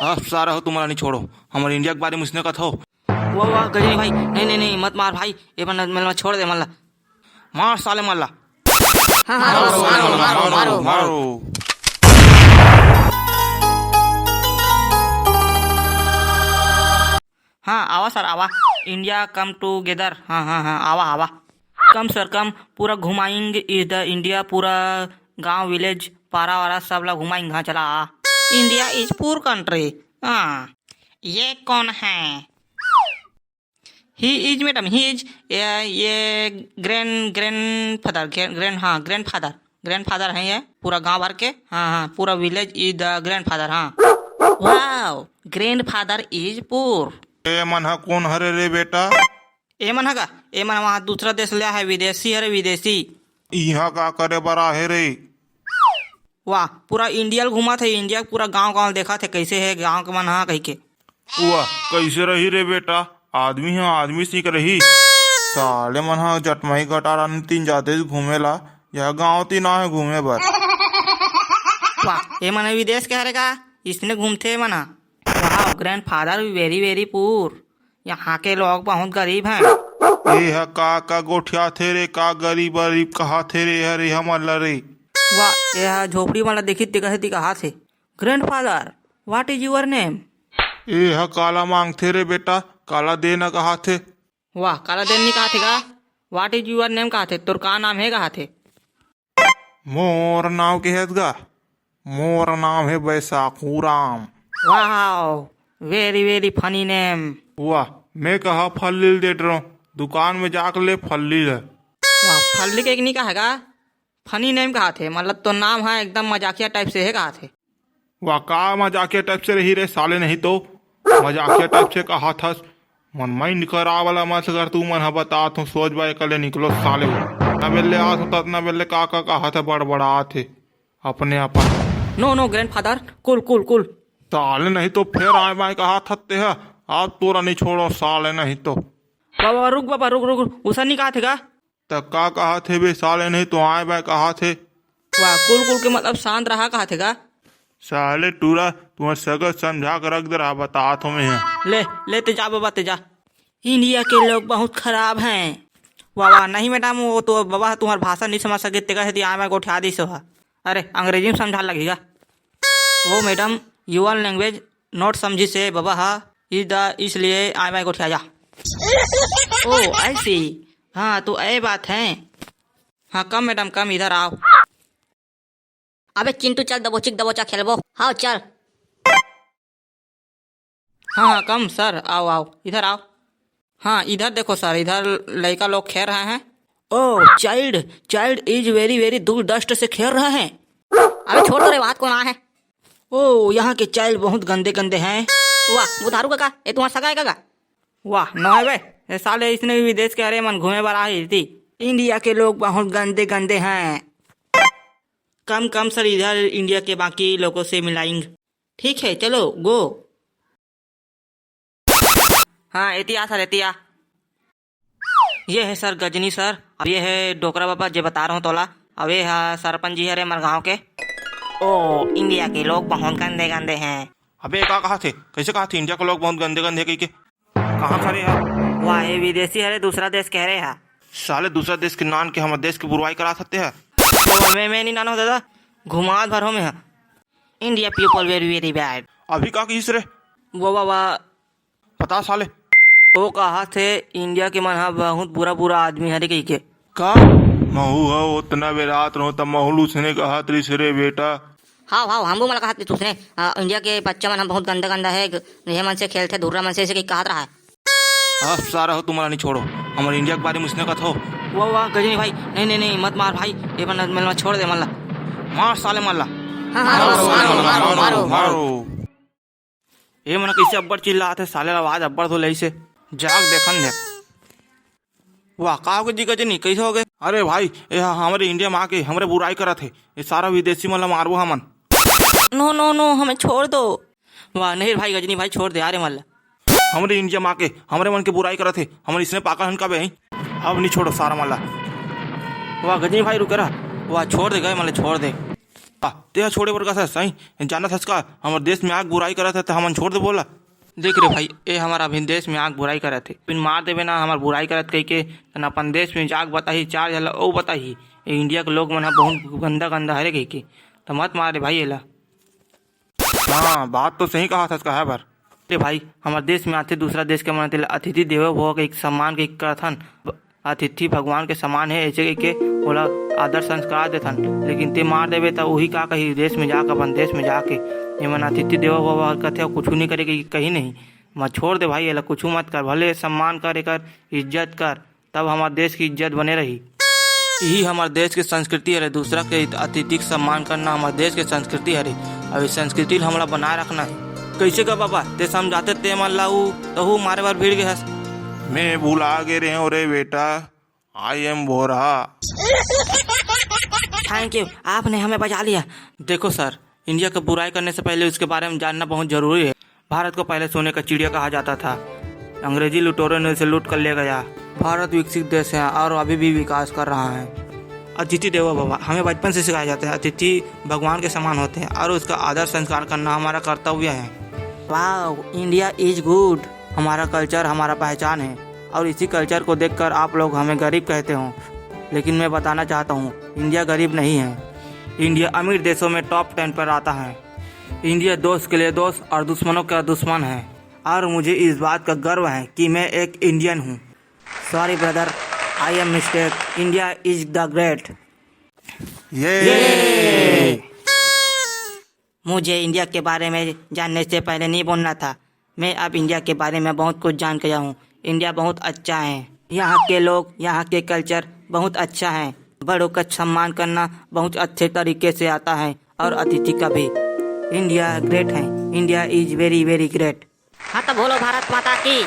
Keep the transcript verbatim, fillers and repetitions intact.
अब सारा हो तुम्हारा नहीं छोड़ो, हमर इंडिया के बारे में उसने कथो। वाह, वाह, गजनी भाई, नहीं, नहीं, नहीं, मत मार भाई, ये मन, मन ला छोड़ दे, मन ला। मार साले मन ला। हाँ, हाँ, मारो, मारो, मारो, मारो, मारो। मारो। हाँ, आवा सर, आवा। India come together। हाँ, हाँ, हाँ, आवा, आवा। Come sir, come, पूरा घुमाएंगे इधर India, पूरा गांव, village, पारा वारा सब ला घुमाएंगे। हाँ, चला आ। India is poor country। हाँ, ये कौन है? He is madam, he is, ये, ये grand, grandfather, grand, हाँ, grandfather, grandfather है ये पूरा गांव भर के। हाँ, हाँ, पूरा village is the grandfather। हाँ। Wow, grandfather is poor। ए मन ह कोन हरे रे बेटा? ए मन ह का? ए मन वहाँ दूसरा देश ले आहे, विदेशी हरे, विदेशी। इहाँ का करे बर आहे रे? वाह, पूरा इंडिया ल घूमत हे, इंडिया के पूरा गांव गांव देखत हे, कैसे हे गांव के मन हा कहिके। वाह, कैसे रही रे बेटा, आदमी ह आदमी सीख रही। साले मन ह जटमई गटार आनी तीन जाते घूमे ला, यह गांव तीन आहे घूमे बर। वाह, ये मन विदेश के हरे का? इसने घूमथे ये मन ह। Wow, grandfather very very poor। यहाँ के लोग बहुत गरीब हैं। ए ह का का गोठियाथे रे, का गरीब गरीब कहाथे रे, हरे हमन ल रे। वाह, ये ह झोपड़ी वाला देखी ते कहे ती कहाथे। Grandfather, what is your name? ए ह काला मांगथे रे बेटा, काला दे न कहाथे। वाह, काला दे न नहीं कहाथे का? What is your name कहाथे, तोर का नाम हे कहाथे। मोर नाम के हेत गा? मोर नाम हे Baisakhu Ram. Wow, very very funny name। वाह, मैं कहा फल्ली ल देत रहूं, दुकान में जाके ले फल्ली ल। वाह, फल्ली के एक नहीं कहा गा? Funny name कहाथे, मतलब तो नाम है एकदम मजाकिया type से हे कहाथे। वाह, का मजाकिया type से रही रे साले, नहीं तो मजाकिया type से कहाथस। मन mind करा वाला मत कर, तू मन ह बतात हूँ, सोच बाय कले निकलो साले। ना बेले आस होता, ना बेले का का कहाथे, बड़बड़ाथे अपने अपन। No no grandfather, cool cool cool। साले नहीं तो फेर आए बाय कहाथस ते ह, आज तोरा नहीं छोड़ो साले नहीं तो। बाबा रुक, बाबा रुक रुक, उसन नहीं कहाथे का? त का कहाथे बे साले, नहीं तो आए बाय कहाथे। वाह, cool cool के मतलब शांत रहा कहाथे का? साले टूरा, तुम्हार सगत समझा के रख दे रहा, बतात हूँ मैं। ले, ले ते जा बाबा, ते जा। इंडिया के लोग बहुत खराब हैं। वाह वाह, नहीं मैडम, वो तो बाबा तुम्हार भाषा नहीं समझ सके, तेकर सेती आए बाय गोठिया दिस हा। अरे, अंग्रेजी में समझा लगेगा। वो मैडम, your language not समझी से बाबा हा, इस दा, इसलिए आए बाय गोठिया जा। Oh, I see। हाँ, तो ए बात है। हाँ, come मैडम, come, इधर आओ। अबे चिंटू, चल दबोचिक दबोचा खेलबो। हाँ, चल। हाँ, हाँ, come sir, आओ, आओ, इधर आओ। हाँ, इधर देखो sir, इधर लड़का लोग खेल रहे हैं। Oh, child, child is very very दुर्दष्ट से खेल रहे हैं। अबे छोड़ दो रे, वहाँ कौन आया है? ओ, यहाँ के child बहुत गंदे गंदे हैं। वाह, बुधारू काका, ये तुम्हारा सगा है काका? वाह, नोहे बे, ये साले इसने भी विदेश के हरे मन घूमे बर आए थी। इंडिया के लोग बहुत गंदे गंदे हैं। Come come sir, इधर इंडिया के बाकी लोगों से मिलाएंगे। ठीक है, चलो, go। हाँ, एती आ sir, एती आ। ये है sir गजनी sir, अब ये है डोकरा बाबा जे बता रहा हूँ तोला। अब ये है सरपंच जी हरे हमर गाँव के। ओ, इंडिया के लोग बहुत गंदे गंदे हैं। अबे का कहाथे, कैसे कहाथे इंडिया के लोग बहुत गंदे गंदे कहिके? कहाँ खड़े है? वाह, ये विदेशी हरे, दूसरा देश के हरे हा। साले दूसरा देश के नान के हमर देश के बुरवाई करा सकते हैं। तो मैं, मैं नहीं नानो दादा, घुमात भर हो मैं हा। India people very very bad। अभी का कहिस रे? वो बाबा। पता साले। ओ कहाथे इंडिया के मन हा बहुत बुरा बुरा आदमी हरे कहिके। का? महू ह ओतना बेरात रहो त महू ल उसने कहत रिस रे बेटा। हाव हाव, हमू मन ला कहत रिस उसने, अ, इंडिया के बच्चा मन ह बहुत गंदा गंदा हे, ये मन से खेलथे, धुर्रा मन से, ऐसे कहि कहत रहा है। अब सारा हो तुम्हारा नहीं छोड़ो, हमर इंडिया के बारे में उसने कथो। वाह वाह गजनी भाई, नहीं नहीं नहीं, मत मार भाई, ये मन, मन ला छोड़ दे, मन ला। मार साले मन ला। हाँ, हाँ, मारो, मारो, मारो, मारो, मारो, मारो। मारो। ये मन कैसे अब्बड़ चिल्लात हे, साले ला आवाज अब्बड़ तो लइसे। जाग देखन दे। वाह, का हो गए जी गजनी, कैसे हो गए? अरे भाई, ये ह-, हमरे इंडिया में आके हमरे बुराई करत हे। ये सारा विदेशी मन ला मारबो हमन। नो, नो, नो, हमें छोड़ दो। वाह, नहीं भाई गजनी भाई, छोड़ दे, अरे मल्ला। हमरे इंडिया में आके हमरे मन के बुराई करत हे, हमन इसने पागल हन का बे, हैं? अब नहीं छोड़ो सारा मन ला। वाह, गजनी भाई रुके रहा। वाह, छोड़ दे गए, मल्ला छोड़ दे। आ, तेहा छोड़े बर कथस, सही? जानत हस का, हमर देश में आके बुराई करत हे, त हमन छोड़ देबो ओला? देख रे भाई, ए हमर अभिन देश में आके बुराई करत हे, फिर मार देबे ना हमर बुराई करत कहिके, त न अपन देश में जाके बताही, चार झन ला अउ बताही, ए इंडिया के लोग मन ह बहुत गंदा गंदा हरे कहिके, त मत मार रे भाई एला। हाँ, बात तो सही कहा थस, कहे बर। रे भाई, हमर देश में आथे दूसरा देश के मन, तेला अतिथि देवो भव के एक सम्मान के करथन। अतिथि भगवान के समान हे, ऐसे कहिके ओला आदर संस्कार देथन। लेकिन ते मार देबे त उही का कही, देश में जाके, अपन देश में जाके, एमन अतिथि देवो भव कथे, कुछू नहीं करे के कही नहीं। मत छोड़ दे भाई, एला कुछू मत कर, भले सम्मान कर, एकर इज्जत कर, तब हमर देश के इज्जत बने रही। यही हमर देश के संस्कृति हरे, दूसरा के अतिथि के सम्मान करना हमर देश के संस्कृति हरे। अब इस संस्कृति ल हमला बनाए रखना हे। कैसे का बाबा, ते समझाते ते मन ला उ तहू मारे बर भिड़ गे हस। मैं भुला गे रहे हूँ रे बेटा, I am भोरहा। थैंक यू, आपने हमें बचा लिया। देखो सर, इंडिया का बुराई करने से पहले उसके बारे में जानना बहुत जरूरी है। भारत को पहले सोने का चिड़िया कहा जाता था। अंग्रेजी लुटेरों ने उसे लूट कर ले गया। भारत विकसित देश है और अभी भी विकास कर रहा है। अतिथि देवो भव, हमें बचपन से सिखाया जाता है, अतिथि भगवान के समान होते हैं और उसका आदर संस्कार करना हमारा कर्तव्य है। Wow, India is good। हमारा कल्चर हमारा पहचान है और इसी कल्चर को देखकर आप लोग हमें गरीब कहते हो, लेकिन मैं बताना चाहता हूँ, इंडिया गरीब नहीं है। इंडिया अमीर देशों में टॉप टेन पर आता है। इंडिया दोस्त के लिए दोस्त और दुश्मनों का दुश्मन है, और मुझे इस बात का गर्व है कि मैं एक इंडियन हूँ। Sorry brother, I am mistake। India is the great। ये मुझे इंडिया के बारे में जानने से पहले नहीं बोलना था। मैं अब इंडिया के बारे में बहुत कुछ जान गया हूँ। इंडिया बहुत अच्छा है। यहाँ के लोग, यहाँ के कल्चर बहुत अच्छा है। बड़ों का सम्मान करना बहुत अच्छे तरीके से आता है और अतिथि का भी। इंडिया ग्रेट है। India is very very great। हाँ तो बोलो भारत माता की।